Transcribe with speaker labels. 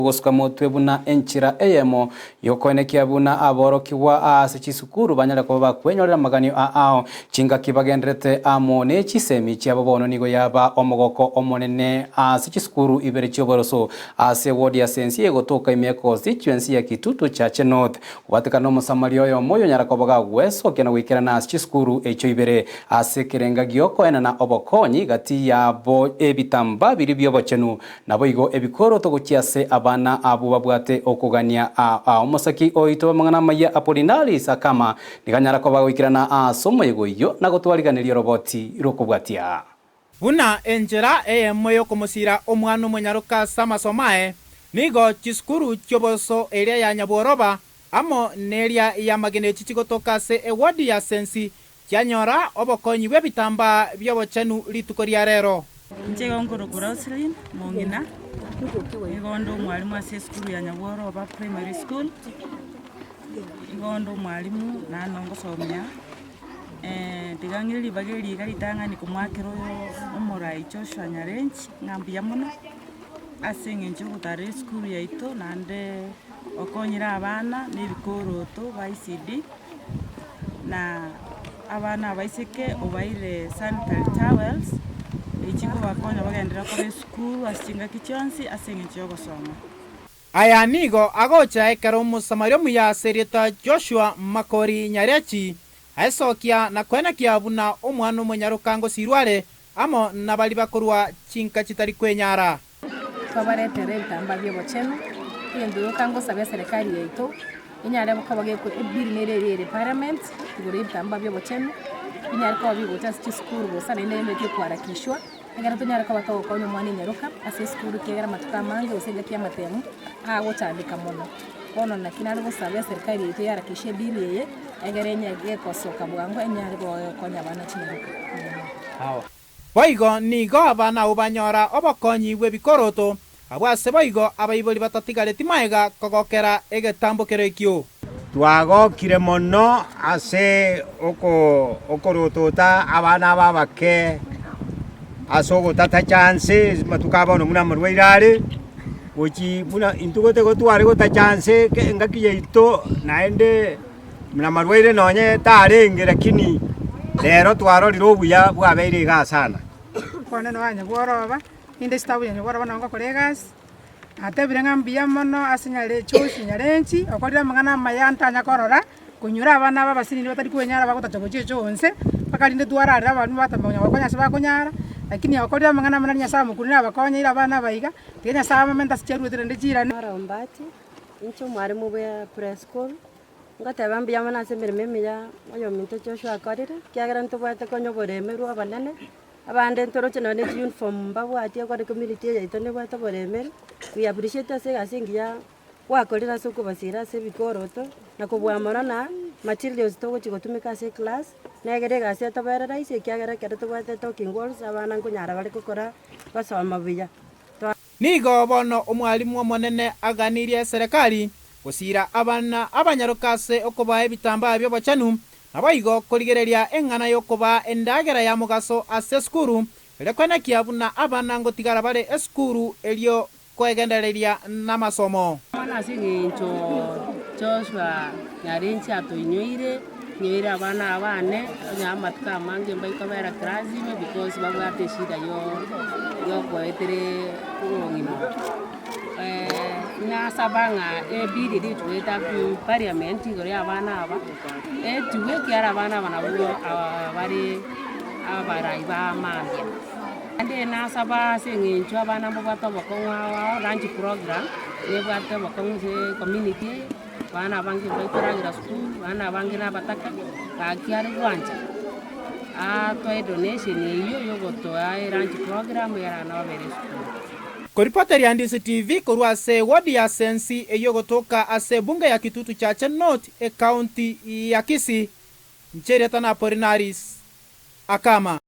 Speaker 1: Gosuka motwe buna enchera eyemo y'okoenekia buna aborokigwa aase chisukuru banyare koba bakwenyorera amaganio aao. Chingaki bagendererete amo ne chisemi chiabo bono nigo yaba omogoko omonene aase chisukuru ibere chi'oboroso ase eward ya Sensi egotoka ime ya constituency ya Kitutu Chache North. Kobatekana n'Omosamaria oyomo oyonyara koba gagwesokia na goikerana ase chisukuru echio ibere ase ekerenga gi'okoenana obokonyi gati yabo ebitambaa biria bi'obochenu Naboigo ebikoroto gochia ase abana abwo babwate okogania aa. Omosaki oito bw'amang'ana amayia Apollinaris akama, nigo anyara koba goikerana aase omoyega oyio na gotwariganeria oroboti rw'okobwatia.
Speaker 2: Buna enchera eyemo y'okomosiira omwana omonyaroka ase amasomo aye, nigo chisukuru chi'oboso eria ya Nyabworoba amo neria y'amagena echi chigotoka ase ewodi ya Sensi Chianyora obokonyi bw'ebitambaa bi'obochenu rituko ria rero.
Speaker 3: Inche igo nkorokwa Roselyn Mong'ina, nigo nde omwalimu ase esukuru ya Nyabworoba Primary School, nigo nde omwalimu naende ngosomia, tiga ng'ire ribaga eri iga ritang'ani komoakera oyo omorai Joshua Nyarenchi ng'a mbuya mono, ase eng'encho ya ogotarera esukuru yaito naende okonyire abana na ebikoroto ba ECD. Na abana abaiseke obaire sanitary towels, echi chikobakonya bagenderere koba esukuru ase chingaki chionsi ase eng'encho y'ogosoma.
Speaker 2: Aya nigo agocha ekero Omosamaria omuya ase erieta Joshua Makori Nyarechi aesokia na koenekia buna omwana omonyaroka ngosirwe are amo nabaria bakorwa chinka chitari kwenyara.
Speaker 4: Twabaretera ebitambaa bi'obochenu, egento gioka ngosaba eserekari yaito, enyare koba geko ebill nere ere ere parliament, igoro ya ebitambaa bia obochenu, binyare koba bigocha ase chisukuru bosa naende emeti ekoharakishwa, ekero tonyare koba togokonya omwana enyaroka ase esukuru ekiagera amatuko amange gose engaki ya amatemu, agochandeka mono. Bono naki nare gosaba eserikari yaito eharakishe ebill eye, egere enye gekosoka bwango enyare gokonya abana chinyaroka.
Speaker 2: Boigo nigo abana abwo banyora obokonyi bw'ebikoroto, abwo ase boigo abaibori batatigareti magega kogokera egetambo kero ekio.
Speaker 5: Twagokire mono ase okorotota abana aba abake ase ogotatacha nse amatuko aya bono buna amarwaire are, gochi buna intwe gote gotware gotacha nse engaki yaito naende. Buna amarwaire nonye tarenge lakini rero twarorire obuya bwabeire igaa sana.
Speaker 6: Kwane nonya nyabworoba, ninde chitabu ya nyabworoba nabo ngokora egasi, natebire ng'a mbuya mono ase nyare Joshua Nyarenchi, okorire amang'ana amaya ntanya korora, konyora abana aba abasinini batari kwenyara bagotacha gochia echoo onse, mpaka rinde twararire abalimu batama konya gokonya ase bakonyara, lakini okorire amang'ana amaya nari Nyasaye amokunire abakonyeire abana aba iga, tiga Nyasaye abamente ase chiaruete naende chirane.
Speaker 7: Ombati, inche omwalimu bwa preschool, Ngoteba mbuya mono ase emeremo emiya oyominto Joshua akorire, ekiagera ntobwate konya oboremerwa obonene, abande ntoroche nonye ne chiuniform mbabwati ekore community eye yaito nebwate oboremeru, we appreciate ase egasi engiya gwakorire ase okobasira ase ebikoroto, na kobua mono na materials togochi gotumeka ase eclass, negere egasi etobere rahisi ekiagera ekero tobwate talking walls abana nkonyara bare gokora gosoma buya. Twa.
Speaker 2: Nigo bono omwalimu omonene aganirie eserekari gosiira abana abanyaroka ase okobaa ebitambaa bi'obochenu, naboigo korigereria eng'ana y'okobaa endagera ya mogaso ase esukuru, erio kwenekia buna abana ngotigara bare esukuru erio koegendereria namasomo.
Speaker 8: Bono ase engencho Joshua nyarenche atoinyoire, nyoire abana aba bane, onye amatuko amange mbaikobera class ime because babwate eshida yo yokoetera obong'ina obo. Nasaba ng'a ebill eria egochia goeta parliament igoro ya abana aba, etigwe ekiagera abana aba nabwo bare abarai ba mambia. Naende nasaba ase eng'encho abana mbabwate obokong'u ao ao, lunch program, nebwate obokong'u ase ecommunity eye, abana abange mbaikoragera sukuru, abana abange na abataka, gaki are gwancha atoe donation eywo ya ogotoa elunch program ekero abana babere esukuru.
Speaker 2: Koripoteria Ndisi TV korwa ase ward ya Sensi eyio egotoka ase ebunge ya Kitutu Chache North, ecounty ya Kisii, inche erieta na Apollinaris Akama.